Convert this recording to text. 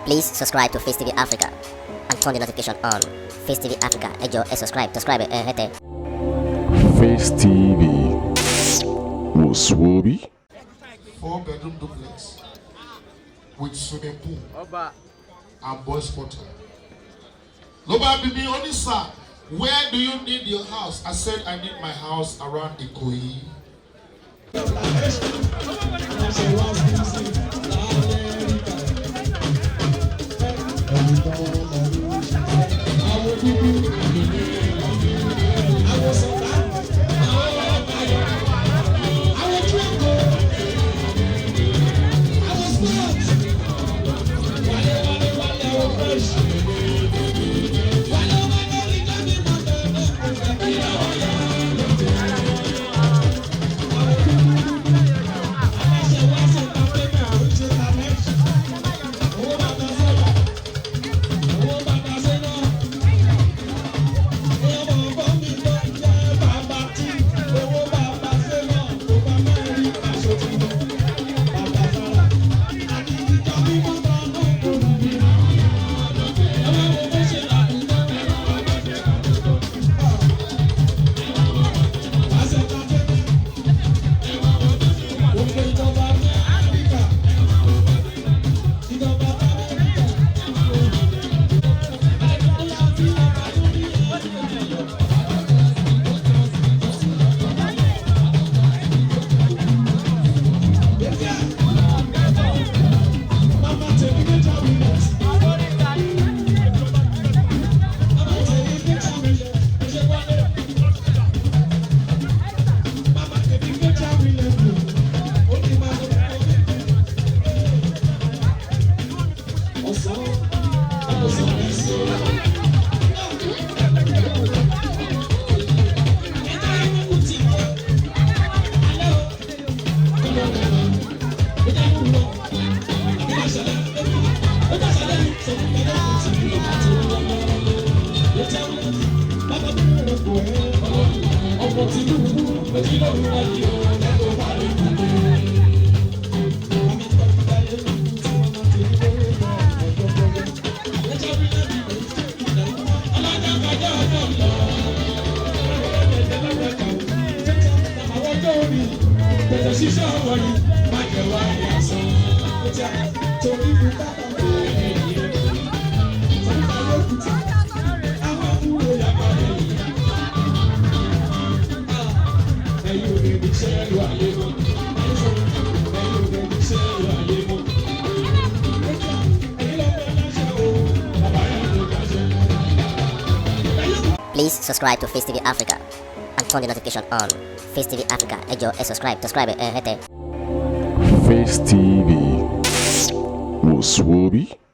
Please subscribe to Face TV Africa and turn the notification on. Face TV Africa, ẹ jọ̀ọ́, ẹ subscribe, subscribe ẹ hẹ́tẹ̀. Face TV wò sùwòbí. Four-bedroom duplex with swimming pool and boys quarter. Ló bá bí mi, ó ní, "Sir, where do you need your house?" I said, "I need my house around Ikoyi." Please subscribe to Face TV Africa and turn the notification on. Face TV Africa, ẹ jọ̀ọ́, ẹ subscribe, subscribe ẹ hẹ́tẹ̀. Face TV wò sùwòbí.